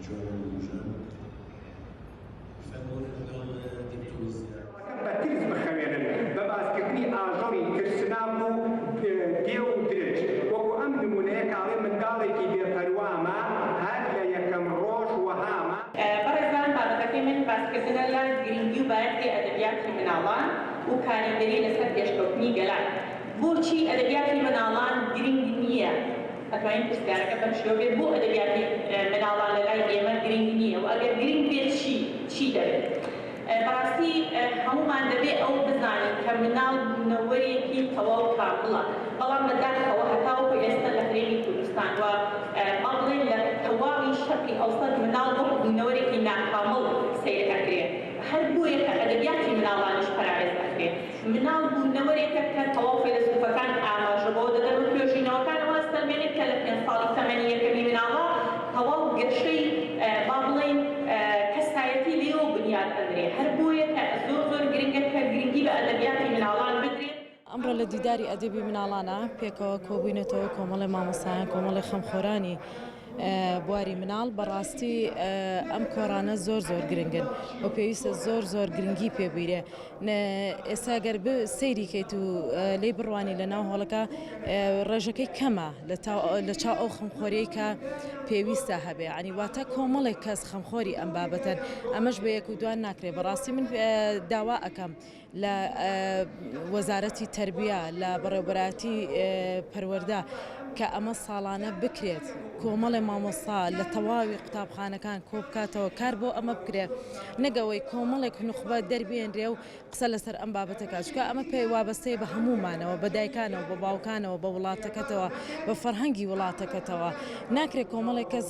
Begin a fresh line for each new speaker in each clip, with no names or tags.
جوانە وروژاند. فەرموون لەگەڵ دکتۆر زیا.
بە ترس بخەوێنن بە باسکردنی ئاژەڵی ترسناک و دێو و درج، وەکو ئەم نموونەیە کە ئەڵێ منداڵێکی بێ پەروامە هەر لە یەکەم ڕۆژ وەهامە.
بەڕێزان بابەتەکەی من باسکردنە لە گرنگی و بایەخی ئەدەبیاتی مناڵان و کاریگەری لەسەر پێشکەوتنی گەلان. بۆچی ئەدەبیاتی مناڵان گرنگ نییە؟ ئەتوانین پرسیارەکە بەم شێوە بێت، بۆ ئەدەبیاتی مناڵان لە لای ئێمە گرنگ نییە و ئەگەر گرنگ بێت چی چی دەبێت؟ بەڕاستی هەموومان دەبێ ئەوە بزانین کە مناڵ بوونەوەرێکی تەواو کامڵە، بەڵام بە داخەوە هەتاوەکو ئێستا لە هەرێمی کوردستان و با بڵێین لە تەواوی شەرقی ئەوسەت مناڵ وەک بوونەوەرێکی ناکامڵ سەیر ئەکرێ، هەر بۆیە کە ئەدەبیاتی مناڵانیش پەراوێز ئەخرێ. مناڵ بوونەوەرێکە کە تەواو فەیلەسوفەکان ئاماژە بەوە دەدەن و توێژینەوەکان ئەوە ئەسەلمێنێت کە لە پێنج ساڵی تەمەنی یەکەمی مناڵا تەواو گەشەی با بڵێین کەسایەتی لێوە بنیات ئەنرێ هەر بۆیە کە زۆر زۆر گرنگە کە گرنگی بە ئەدەبیاتی مناڵان بدرێت.
ئەمڕۆ لە دیداری ئەدەبی مناڵانا پێکەوە کۆبووینەتەوە کۆمەڵێ مامۆستایان کۆمەڵێ خەمخۆرانی بواری مناڵ بەڕاستی ئەم کۆڕانە زۆر زۆر گرنگن و پێویستە زۆر زۆر گرنگی پێ بیرێ ئێستا گەر سەیری کەیت و لێی بڕوانی لە ناو هۆڵەکە ڕێژەکەی کەمە لە چاو ئەو خەمخۆریەی کە پێویستە هەبێ عنی واتە کۆمەڵێک کەس خەمخۆری ئەم بابەتەن ئەمەش بە یەک و دوان ناکرێ بەڕاستی من داوا ئەەکەم لە وەزارەتی تەربیە لە بەڕێوبەرایەتی پەروەردە کە ئەمە ساڵانە بکرێت کۆمەڵێ مامۆستا لە تەواوی قوتابخانەکان کۆبکاتەوە کار بۆ ئەمە بکرێت نەک ئەوەی کۆمەڵێک نوخبە دەربێنرێ و قسە لەسەر ئەم بابەتە کات چونکە ئەمە پێی وابەستەیە بە هەموومانەوە بە دایکانەوە بە باوکانەوە بە وڵاتەکەتەوە بە فەرهەنگی وڵاتەکەتەوە ناکرێت کۆمەڵێک کەس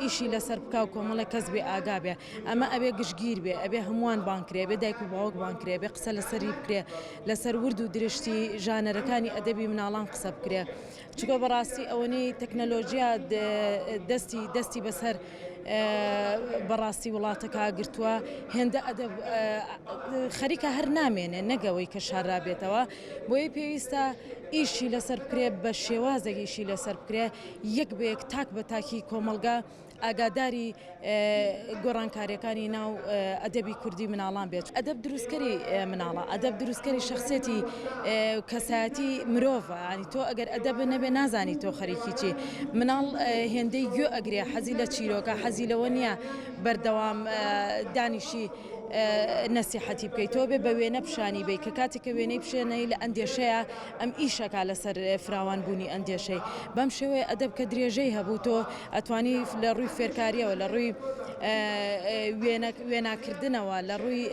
ئیشی لەسەر بکا و کۆمەڵێک کەس بێ ئاگا بێ ئەمە ئەبێ گشتگیر بێ، ئەبێ هەمووان بانگ کرێ، ئەبێ دایک و باوک بانگ کرێ، ئەبێ قسە لەسەری بکرێ، لەسەر ورد و درشتی ژانەرەکانی ئەدەبی مناڵان قسە بکرێ. چونکە بەڕاستی ئەوەنەی تەکنەلۆژیا دەستی دەستی بەسەر بەڕاستی وڵاتەکە گرتووە، هێندە ئەدەب خەریکە هەر نامێنێ نەک ئەوەی کە شاررابێتەوە. بۆیە پێویستە ئیشی لەسەر بکرێ، بە شێوازێک ئیشی لەسەر بکرێ، یەک بە یەک تاک بە تاکی کۆمەڵگا ئاگاداری گۆڕانکاریەکانی ناو ئەدەبی کوردی مناڵان بێت. ئەدەب دروستکەری مناڵە، ئەدەب دروستکەری شەخسیەتی کەسایەتی مرۆڤە، یانی تۆ ئەگەر ئەدەب نەبێ نازانی تۆ خەریکی چی. مناڵ هێندەی گوێ ئەگرێ حەزی لە چیرۆکە، حەزی لەوە نییە بەردەوام دانیشی نەسیحەتی بکەی. تۆ بێ بە وێنە پیشانی بەی کە کاتێک کە وێنەی پیشێنەی لە ئەندێشەیە ئەم ئیشەکا لەسەر فراوان بوونی ئەندێشەی. بەم شێوەیە ئەدەب کە درێژەی هەبوو تۆ ئەتوانی لە ڕووی فێرکاریەوە لە ڕووی وێناکردنەوە لە ڕووی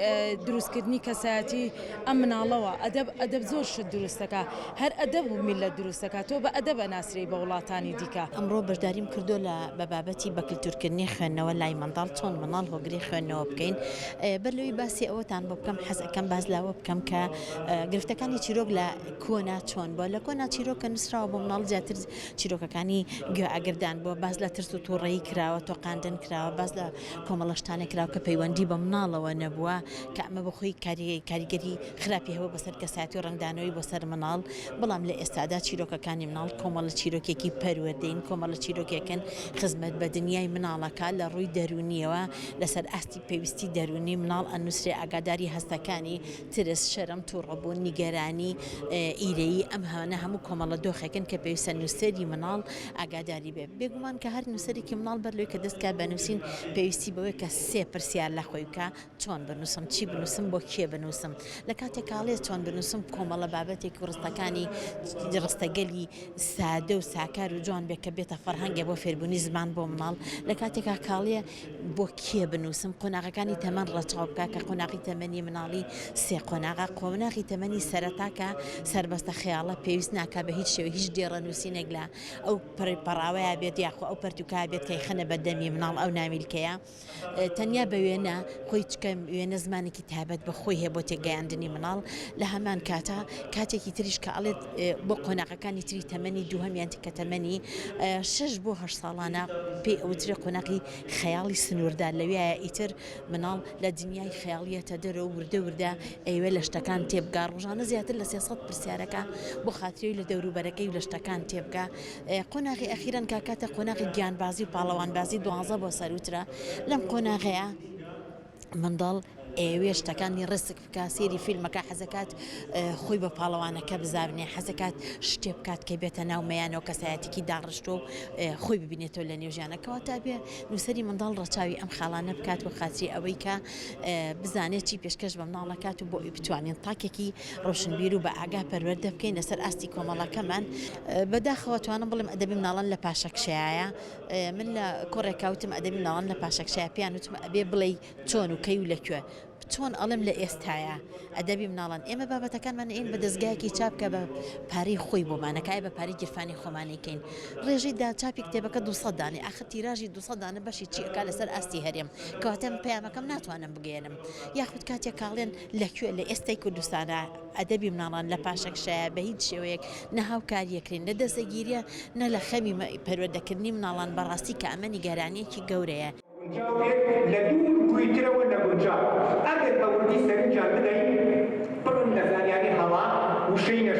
دروستکردنی کەسایەتی ئەم مناڵەوە ئەدەب ئەدەب زۆر شت دروستەکە هەر ئەدەب و میلەت دروستەکە تۆ بە ئەدەب ئەناسرێی بە وڵاتانی دیکە.
ئەمڕۆ بەشداریم کردووە لە بە بابەتی بەکلتورکردنی خوێندنەوە لای منداڵ چۆن منداڵ هۆگری خوێندنەوە بکەین بەر لەوەی باسی ئەوەتان بۆ بکەم حەز ئەکەم باس لەوە بکەم کە گرفتەکانی چیرۆک لە کۆنا چۆن بووە لە کۆنا چیرۆک کە نووسراوە بۆ مناڵ زیاتر چیرۆکەکانی گوێ ئاگردان بووە، باس لە ترس و توڕەیی کراوە، تۆقاندن کراوە، باس لە کۆمەڵە شتانێک کراوە کە پەیوەندی بە مناڵەوە نەبووە، کە ئەمە بۆ خۆی کاریگەری خراپی هەبووە بەسەر کەسایەتی و ڕەنگدانەوەی بۆ سەر مناڵ، بەڵام لە ئێستادا چیرۆکەکانی مناڵ کۆمەڵە چیرۆکێکی پەروەردەیین، کۆمەڵە چیرۆکێکن خزمەت بە دنیای مناڵەکە لە ڕووی دەروونییەوە لەسەر ئاستی پێویستی دەروونی مناڵ ئەنووسرێ، ئاگاداری هەستەکانی ترس، شەرم، توڕەبوون، نیگەرانی، ئیرەیی، ئەم هەمانە هەموو کۆمەڵە دۆخێکن کە پێویستە نووسەری مناڵ ئاگاداری بێت. بێگومان کە هەر نووسەرێکی مناڵ بەر لەوەی کە دەست بکات بە نووسین پێویستی بەوەیە کە سێ پرسیار لە خۆی بکا، چۆن بنووسم؟ چی بنووسم؟ بۆ کێ بنووسم؟ لە کاتێکا ئەڵێ چۆن بنووسم کۆمەڵە بابەتێک و ڕستەکانی ڕستەگەلی سادە و ساکار و جوان بێت کە بێتە فەرهەنگێ بۆ فێربوونی زمان بۆ مناڵ. لە کاتێکا کە ئەڵێ بۆ کێ بنووسم، قۆناغەکانی تەمەن ڕەچاو بکە، کە قۆناغی تەمەنی مناڵی سێ قۆناغە، قۆناغی تەمەنی سەرەتا کە سەربەستە خەیاڵە پێویست ناکا بە هیچ شێوەیەک هیچ دێڕە نووسینێک لە ئەو پەڕاوەیا بێت یاخۆ ئەو پەرتووکە بێت کە ئەیخەنە بەردەمی مناڵ ئەو نامیلکەیە تەنیا بە وێنە خۆی چکە وێنە زمانێکی تایبەت بە خۆی هەیە بۆ تێگەیاندنی مناڵ لە هەمان کاتا کاتێکی تریش کە ئەڵێت بۆ قۆناغەکانی تری تەمەنی دووهەم یان کە تەمەنی شەش بۆ هەشت ساڵانە پێی ئەوترێ قۆناغی خەیاڵی سنووردار لەویایە ئیتر مناڵ لە دنیا. دنیای خەیاڵیەتە دەرەوە و وردە وردە ئەیەوێ لە شتەکان تێبگا، ڕۆژانە زیاتر لە 300 پرسیارەکە بۆ خاتری لە دەوروبەرەکەی و لە شتەکان تێبگا. قۆناغی ئەخیرەن کە کاتە قۆناغی گیانبازی و پاڵەوانبازی دوانزە بۆ سەرووترە، لەم قۆناغەیە منداڵ ئەیەوێ شتەکانی ڕیسک بکا، سەیری فیلمەکە حەزەکات خۆی بە پاڵەوانەکە بزانێ، حەزەکات شتێ بکات کە بێتە ناو مەیانەوە کەسایەتیکی داڕشتووە و خۆی ببینێتەوە لە نێو ژیانە. کەواتە ئەبێ نووسەری منداڵ ڕەچاوی ئەم خاڵانە بکات بۆ خاتری ئەوەی کە بزانێت چی پێشکەش بە مناڵەکات و بۆ ئەوی بتوانین تاکێکی ڕۆشنبیر و بە ئاگا پەروەردە بکەین لەسەر ئاستی کۆمەڵەکەمان. بەداخەوە توانم بڵێم ئەدەبی مناڵان لە پاشەکشەیایە. من لە کۆڕێکا وتم ئەدەبی مناڵان لە پاشەکشەیە، پێیان وتم ئەبێ بڵێی چۆن و کەی و لە کوێ. چۆن ئەڵێم لە ئێستایا ئەدەبی مناڵان ئێمە بابەتەکانمان ئەیەین بە دەزگایەکی چاپ کە بە پارەی خۆی بۆمان ئەکا ئێ بە پارەی گیرفانی خۆمان ئەیکەین ڕێژەی دا چاپی کتێبەکە 200 دانەیە ئاخر تیراژی 200 دانە بەشی چی ئەکا لەسەر ئاستی هەرێم کەواتە من پەیامەکەم ناتوانم بگەیەنم یاخود کاتێک کاڵێن لە کوێ لە ئێستای کوردستانا ئەدەبی مناڵان لە پاشەکشەیە بە هیچ شێوەیەک نە هاوکاریەکرین نە دەسەگیریە نە لە خەمی پەروەردەکردنی مناڵان بەڕاستی کە ئەمە نیگەرانیەکی گەورەیە.
گونجاو بێت لە دوور گویترەوە نەگونجاو ئەگەر بە وردی سەرنجیان بدەین پڕن لە زانیاری هەڵە وشەی نەشیاو.